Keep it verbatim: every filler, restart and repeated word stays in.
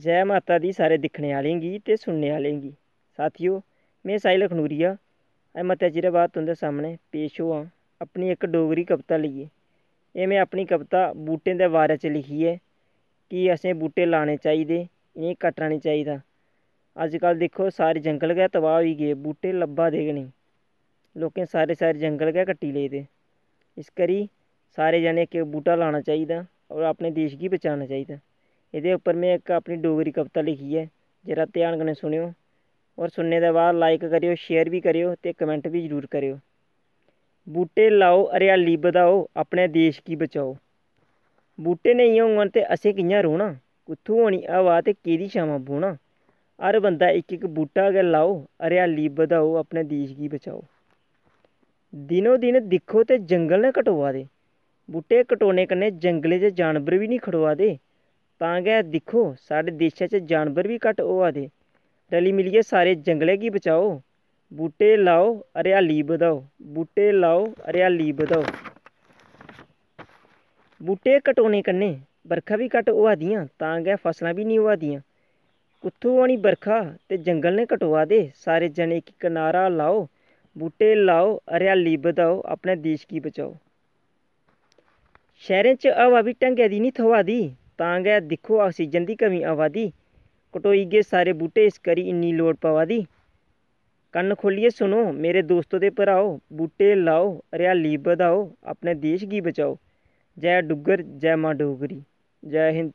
जै माता दी सारे दिक्खने आह्लें गी ते सुनने आह्लें गी। साथियो, में साहिल अखनूरिया अज्ज मते चिरै बाद तुं'दे सामनै पेश होआ अपनी इक डोगरी कविता लेइयै। एह् में अपनी कविता बूह्टें दे बारे च लिखी ऐ कि असें बूह्टे लाने चाहिदे, इ'नेंगी कट्टना निं चाहिदा। अजकल दिक्खो, सारे जंगल गै तबाह् होई गे, बूह्टे लब्भा दे गै नेईं। लोकें सारे सारे जंगल गै कट्टी लेदे। इस करी सारे जने इक इक बूह्टा लाना चाहिदा होर अपने देश गी बचाना चाहिदा। एह्दे उप्पर में इक अपनी डोगरी कविता लिखी ऐ, जरा ध्यान कन्नै सुनेओ होर सुनने दे बाद like करेओ, share बी करेओ ते comment बी जरूर करेओ। बूह्टे लाओ, हरियाली बधाओ, अपने देश गी बचाओ। बूह्टे नेईं होङन ते असें कि'यां रौह्ना? कुत्थूं होनी हवा ते केह्दी छामां बौह्ना? हर बंदा इक इक बूह्टा गै लाओ, हरियाली बधाओ, अपने देश गी बचाओ। दिनो दिन दिक्खो ते जंगल न कटोआ दे। बूह्टे कटोने कन्नै जंगलें च जानवर बी निं खड़ोआ दे। तां गै दिक्खो, साढ़े देशै च जानवर बी घट्ट होआ दे। रली मिलियै सारे जंगलै गी बचाओ। बूह्टे लाओ, हरियाली बधाओ। बूह्टे लाओ, हरियाली बधाओ। बूह्टे कटोने कन्नै बरखा बी घट्ट होआ दियां, तां गै फसलां बी निं होआ दियां। कुत्थूं होनी बरखा ते जंगल न कटोआ दे। सारे जने इक इक नारा लाओ, बूह्टे लाओ, हरियाली बधाओ, अपने देश गी बचाओ। शैह्रें च हवा बी ढंगै दी निं थ्होआ दी, तां गै दिक्खो, आक्सीजन दी कमी आवा दी। कटोई गे सारे बूह्टे, इस करी इन्नी लोड़ पवा दी। कन्न खोह्ल्लियै सुनो, मेरे दोस्तो ते भ्राओ, बूह्टे लाओ, हरियाली बधाओ, अपने देश गी बचाओ। जै डुग्गर, जै मां डोगरी। जै हिंद,